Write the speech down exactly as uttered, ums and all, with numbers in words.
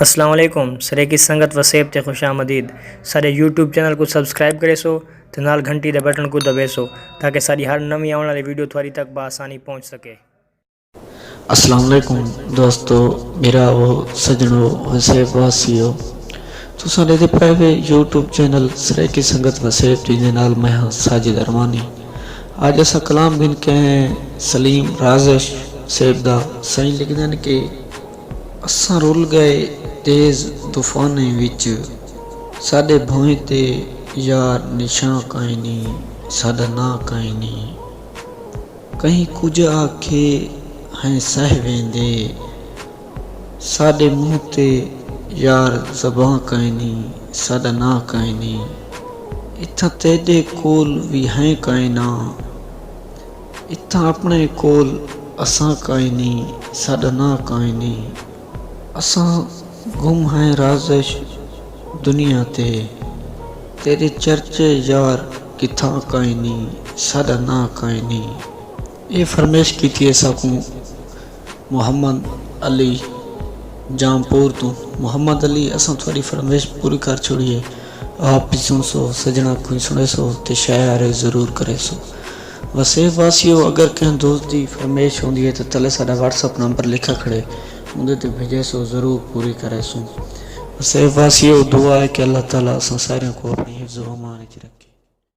السلام علیکم، سرائیکی سنگت وسیب تے خوش آمدید۔ ساݙے یوٹیوب چینل کوں سبسکرائب کریسو تے نال گھنٹی دے بٹن کوں دبیسو، تاکہ ساݙی ہر نویں آوݨ والی ویڈیو تہاݙی تک بآسانی پہنچ سکے۔ السلام علیکم دوستو، میرا وہ سجنو وسیب واسیو، تساں ݙیہدے پئے وے یوٹیوب چینل سرائیکی سنگت وسیب، جیندے نال میں ہاں ساجد ارمانی۔ اڄ اساں کلام گھن کے آئے ہیں سلیم رازش صاحب دا۔ سائیں لکھدن کہ اساں رل ڳئے تیز طوفانیں وچ، ساݙے بھوئیں تے یار نشاں کائنی، ساݙا ناں کائنی۔ کہیں کجھ آکھے ہیں سہہ ویندے، ساݙے منہ تے یار زباں کائنی، ساݙا ناں کائنی۔ اتھاں تیݙے کول وی ہیں کائناں، اتھاں اپݨے کول اساں کائنی، ساݙا ناں کائنی۔ اساں گم ہیں رازش دنیا تے، تیݙے چرچے یار کتھاں کائنی، ساݙا ناں کائنی۔ اے فرمائش کیتی ہے ساکوں محمد علی جام پور توں۔ محمد علی، اساں تہاݙی فرمائش پوری کر چھوڑی ہے۔ آپ بھی سݨسو، سجݨاں کوں سݨیسو تے شیئر ضرور کریسو۔ وسیب واسیو، اگر کہیں دوست دی فرمائش ہوندی ہے تے تلے ساݙا واٹس اپ نمبر لکھا کھڑے، اوندے تے بھیجیسو، ضرور پوری کریسوں۔ وسیب واسیو، دعا ہے کہ اللہ تعالیٰ اساں ساریاں کوں اپݨی حفظ و امان وچ رکھے۔